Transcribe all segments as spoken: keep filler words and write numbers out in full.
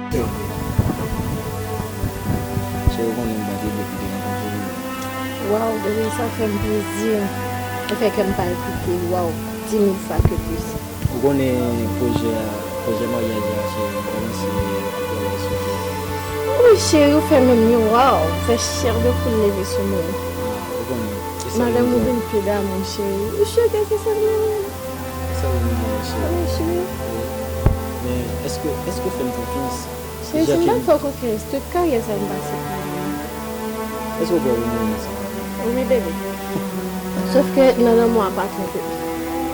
Cheri, ou konnen m pa t regrèt m te rankontre w. Waw, bebe, sa fè m plezi. Ou fè kè m palpite. Waw, di mil fwa ke plis. Ou konnen pwojè a, pwojè maryaj la, cheri, m kòmanse ap travay sou li. Wi, cheri, ou fè menm yo, waw, ou fè chè de poul leve sou mwen. Ah, ou konnen, e sa menm. Madanm ou vin pye damou, cheri. Ou sure ke se sa l menm? Se sa l menm, cheri. Wi, cheri. Wi. Men, èske, èske w fè m konfyans? Cheri, si m pa fè w konfyans, tout karyè sa m pase pou ou. Èske w kwè w renmen sa? Wi, bebe. Sòf ke nan lanmou a pa twonpe.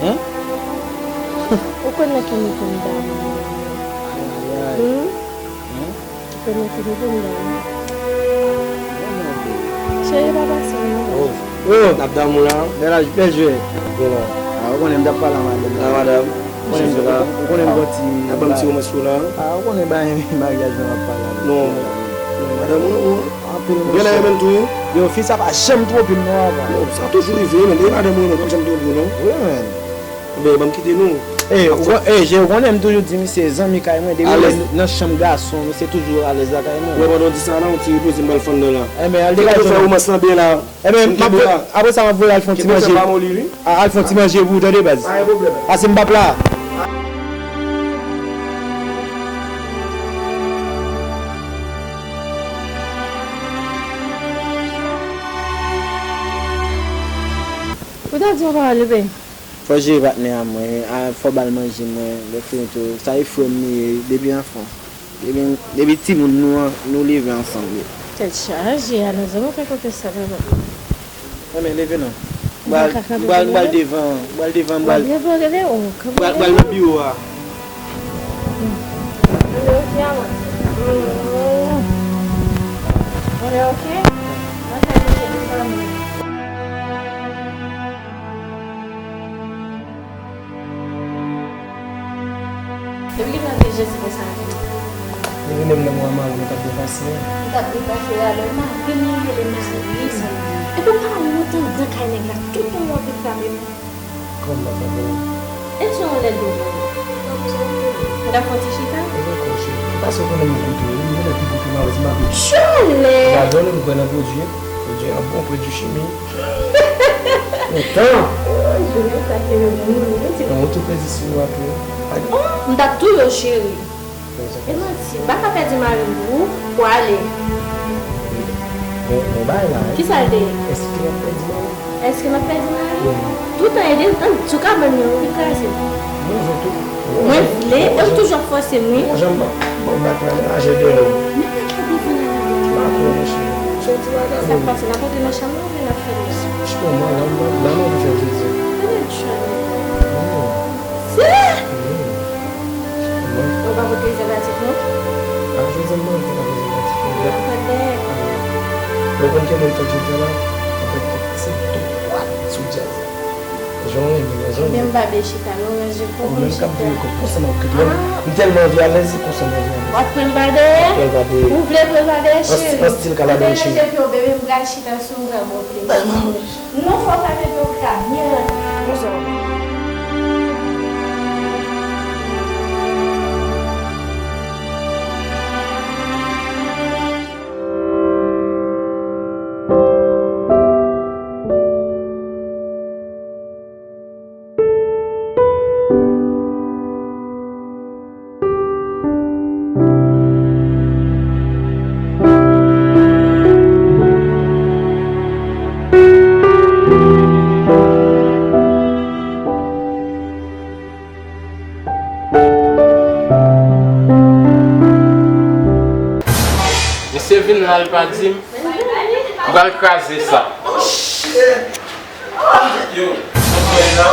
Hein? Ou konn nan ki nivo m damou. Ayayay. Hmm? Hein? Ou konn nan ki nivo m damou. Cheri, pa pase non. Oh. Oh, n ap damou la. Bèl aj, bèl jwèt. Bèl la. Ah, ou konnen m t ap pale a madanm. Ah, madanm. Ou konnen m, ou konnen m gon ti. N ap ban m ti romans pou la. Ah, ou konnen bagay maryaj lan m ap pale avè w. Non. Non, madanm ou, ou. Anpil. Ou genlè renmen l tou, wi. Yo, fi sa pa janm twonpe m non, papa. Non, sa toujou rive, men. E madanm ou renmen, pa janm twonpe w, non. Wi, men. Ebyen, ban m kite nou. Eh, ou kon-, eh, je, ou konnen m toujou di misye zanmi kay mwen, depi lè nan chanm gason, misye toujou alèz lakay mwen. Wè, pandan w di sa la, yon ti repoze m pral fann nan la. Eh, men al degaje w. Fè romans lan byen la. Eh, men, m ap, apre sa, m ap voye al fè yon ti manje. A, al fè yon ti manje pou ou, tande, baz. Pa gen pwoblèm. Pase m p ap la. Ou ta di yon pawòl, bebe. Fò jere patnè a mwen, a, fò ba l manje mwen, lè fini tou, sa e frè m li ye, depi anfan. Depi, depi timoun nou an, nou leve ansanm wi. Tèt chaje, alò zanmi w fè kote sa papa. Enben, leve non. M pral, m pral, m pral devan, m pral devan, m pral, m pral, m pral nan biwo a. Depi kilè w te jezi konsa? Depi menm nan mwa mari m, mwen t ap byen pase. Ou t ap byen pase, alò mari m li rele mari m. Epi w pa wont anndan kay nèg la, tout moun w ap reklame m. Kòman m ap fè pou ou? E ti yon lè dlo pou ou. Ou ta fè yon ti chita? E poko cheri. Paske ou konnen m goute, wi, m genlè pi goute m ap di m ap. Chale! Gadò, nou kwè nan pwodui, pwodui an bon, pwodui chimik. Lontan. Oh, jounen sa ke yo mouri, wi, ti. Yon oto plezi sou ou ap yo. Oh, m t ap touye w, cheri. E manti, m pa ka pèdi mari m pou ou, pou ale. Bon, bon bagay la, wi. Kisa l te ye? Èske m ap pèdi mari? Èske m ap pèdi mari? Wi. Toutan ede m, an, sou kabann mwen, ou vin kraze l. Mwen vle tou. Mwen vle, e ou toujou ap fòse m, wi. Bon, jan m ban w bak la, men aje dèyè w. Men pa gade devan la, la. M pa kwè, monchè. Jodi a, gade. Sa k pase, n ap antre nan chanm nan oubyen n ap fè deja? Franchman, la, la, la, m anvi fè plezi. Gade tchòl. Wi. Wi. Ou pa pot prezèvatif non? A, jodi a m pa anvi fè prezèvatif non. Ou pa pot dèyè. Ou konn ki moun fè jodi a la? Avèk yon ti dwat sou djaz la. Jan w renmen, jan w renmen. Ebyen, m pa vle chita non, ranje kò w pou m chita. Ou menm k ap vire kò w, konsa m ap kite w. M tèlman anvi alèz, se konsa m anvi alèz. W ap pran m pa dèyè? M ap pran l pa dèyè. Ou vle pran m pa dèyè, cheri? An, an stil kaladèy, cheri. Depi w bebe, m pral chita sou ou, m pral ba w plezi. Tèlman. Non, fò w ka mete w ka byen rantre. Konsa. Misye vin la, li pa di m, m pral kraze sa. Yo, sa m fè la?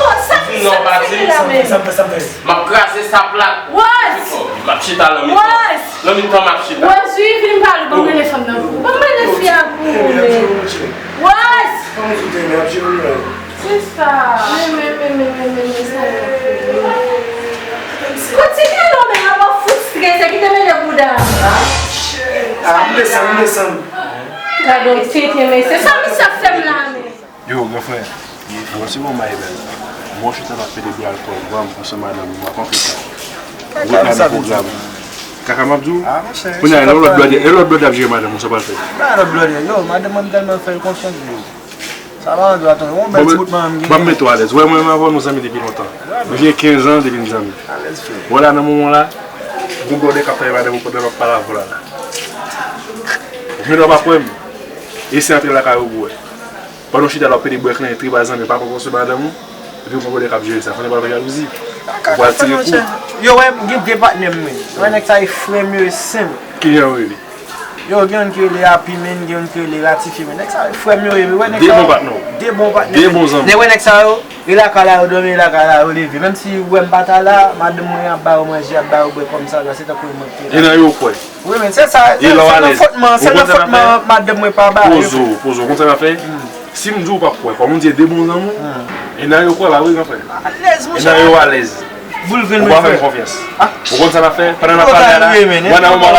Vin non, pa di m. M ap kraze sa plat. M ap chita nan mitan. Nan mitan m ap chita. Wòz, wi, vin pale, ban m rele fanm nan pou ou. Ban m rele fi a pou ou, men. Wòz! Se sa. Men, men, men, men, men, men, men, sa yo fè. Kontinye non, men, ap ap fout strese, kite mele bouda. Ah, m desann, m desann. Gade yon tenten, men se sa misye ap fè m la, men. Yo, gran frè, bon, se bon, m bay bèl. Bon, chita m ap pede bwè alkòl, bwè m konsa madanm, m ap antre sa. Reklame pwogram. Kaka m ap di w. Ah, monchè, kounye a, e lòt blòdè, e lòt blòdè ap jere madanm ou, sa w pral fè? Ba lòt blòdè, yo, madanm mwen m tèlman fè l konfyans, yo. Sa pa yon dwa tonbe. Yon bèl ti bout manman m genyen. Ban m met ou alèz. Wè, mwen menm avè w, nou zanmi depi lontan. Nou gen kenz an depi n zanmi. Alèz, frè. Wè la, nan moman la, gon blòdè k ap fè madanm ou pandan m ap pale avè w la, la. Ou jwenn w ap kwè m. E se antre lakay ou pou wè. Pandan w chita la w ap pede bwè klenyen, tripa zanmi, pa pran konsèy madanm ou, epi w gon blòdè k ap jere sa. Fò n pa fè jalouzi. Ou pral tire kou. Yo, wè, gen de patnè m, wi. Wè, nèg sa e frè m yo, e sè m. Kijan yo rele? Yo, gen youn ki rele Happy, men, gen youn ki rele Ratifye, men. Nèg sa e frè m yo ye, men. Wè, nèg sa yo. De bon patnè w. De bon patnè. De bon zanmi. Nèg, wè, nèg sa yo, e lakay la yo dòmi, e lakay la yo leve. Menm si ou wè m pa ta la, madanm mwen ap ba yo manje, ap ba yo bwè kòm sa, se tankou e mwen ki te la. E nan yo w kwè. Wi, men se sa, se nan fòt mwen, se nan fòt mwen, madanm mwen pa ba yo. Poze w, poze w, konn sa n ap fè? Si m di w pa kwè, kòm m di de bon zanmi, e nan yo kwè la, wi, gran frè. Alèz, monchè. E nan yo alèz. Boul grenn mwen, frè. Ou pa fè m konfyans. Ou konn sa n ap fè? Pandan n ap pale a la,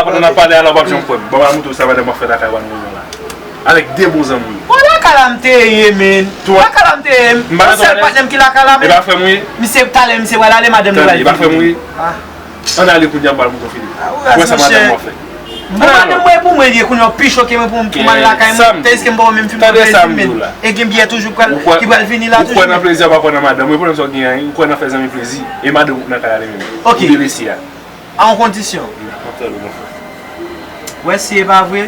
pandan n ap pale a la, w p ap janm kwè m. Bon, m al montre w sa madanm w ap fè lakay w a nan moman la. Avèk de bon zanmi. Bon, lakay la m te ye, men. Lakay la m te ye. Yon sèl patnè m ki lakay la, men. E pa frè m, wi. Misye, talè, misye pral ale, madanm li pral vini. Tande, e pa frè m, wi. Ann ale kounye a, m pral montre w Filip. Wè sa madanm mwen fè. Bon, madanm mwen pou mwen li ye, kounye a w pi choke mwen pou, pou m al lakay mwen, tandiske m poko menm fin manje, men. E gen byè toujou pral, ki pral vini la toujou. Ou kwè nan plezi a, ou pa kwè nan madanm mwen, pwoblèm sa w genyen an, ou kwè nan fè zanmi plezi. E madanm ou nan kay la li menm. Ok. Ou delese a. A yon kondisyon. M ap fè l, mon frè. Wè si e pa vre,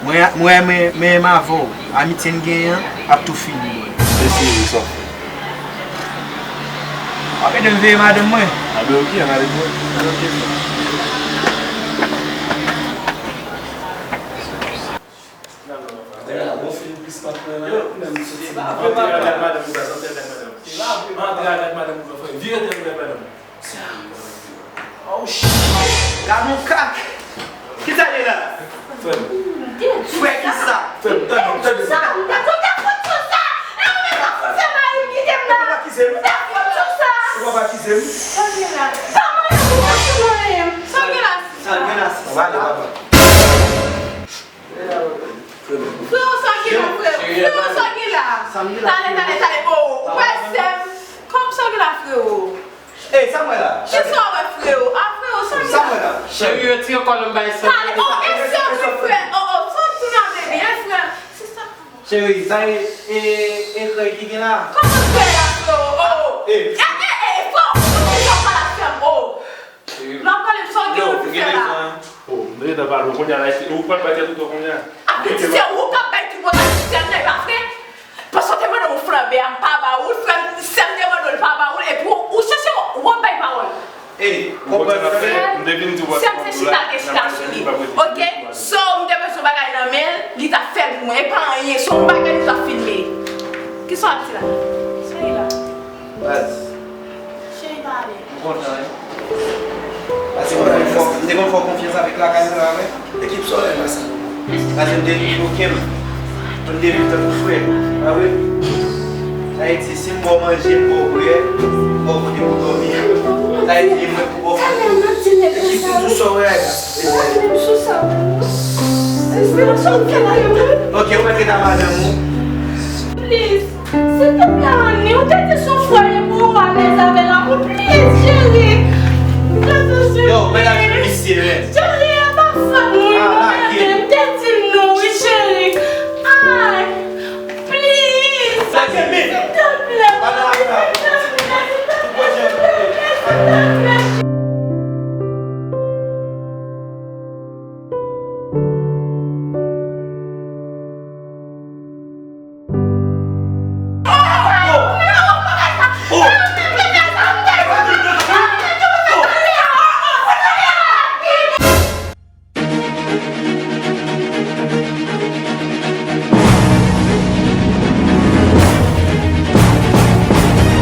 mwen, mwen, mwen, mwen menm avè w, amitye n genyen an ap tou fini, bòy. Mesye, sa w fè? W ap ede m veye madanm mwen. A ben, ok, ann ale, bòy. Ann ale, ok. Antre a gad madanm ou, antre a gad madanm ou, frè. Vire tèt ou gad madanm ou. Oh shit! Gad yon kak! Kisa ye la? Frè m. Frè kisa? Frè m, tande, tande. Kisa? M te konn ta fout sou sa! E ou menm k ap fout fè mari m kite m la! Ou pa akize m? M te fout sou sa! Ou pa akize m? Sa w gen la? Sa mwen pou mwen sou mwen menm? Sa w gen la? Sa l gen la, sista? Ou pa ale, papa. Freo, sa w gen la, freo? Freo, sa w gen la? Talè, talè, talè, oh, ou pral sè m. Kòman sa w gen la, freo? Ey, sa m wè la? Kisa w wè, freo? Ah, freo, sa m gen la? Cheri, retire kòlòm bay sè. Talè, oh, e sè mwen, frè. Oh, oh, sa w di la, baby, e frè. Se sa. Cheri, sa e, e, e krèy ki gen la? Kòman krèy la, freo? Oh, oh. E, e, e, freo, ou konn ki jan w pale ak sè m, oh. Lè w pale m, sa w gen pou fè la? Oh, m te gentan pale w kounye a la, e ou k pral bay tèt ou tò kounye a. Ah, pitit, se ou k ap bay tout moun ak sè m nan, e pa vre? Paske w te mande m flanbe a, m pa ba ou l, frè m, sè m te mande w, l pa ba ou l, epi w, ou chèche w ap bay pawòl. Ey, konprann sa m fè? Sè m te chita, l te chita sou li. Ok? So, m te bezwen bagay nan men l, li t ap fè l pou mwen. E pa anyen, se yon bagay nou t ap filme. Kisa w ap di la? Sa ye la? Baz. Cheri, pale. M kontan, wi. Paske m te konn fè w, m te konn fè w konfyans avèk lakay mwen avè. Ekip solèy la sa. Paske m te vin bloke m. M te vin tankou frè. Pa vre? Sa vle di, si m ba w manje, m ba w bwè, m ba w kote pou w dòmi. Sa vle di, mwen pou ba w. Ekip toujou sa w wè a. Ok, ou mèt ret a madanm ou. Please, silteplè, Annie, ou te di se yon frè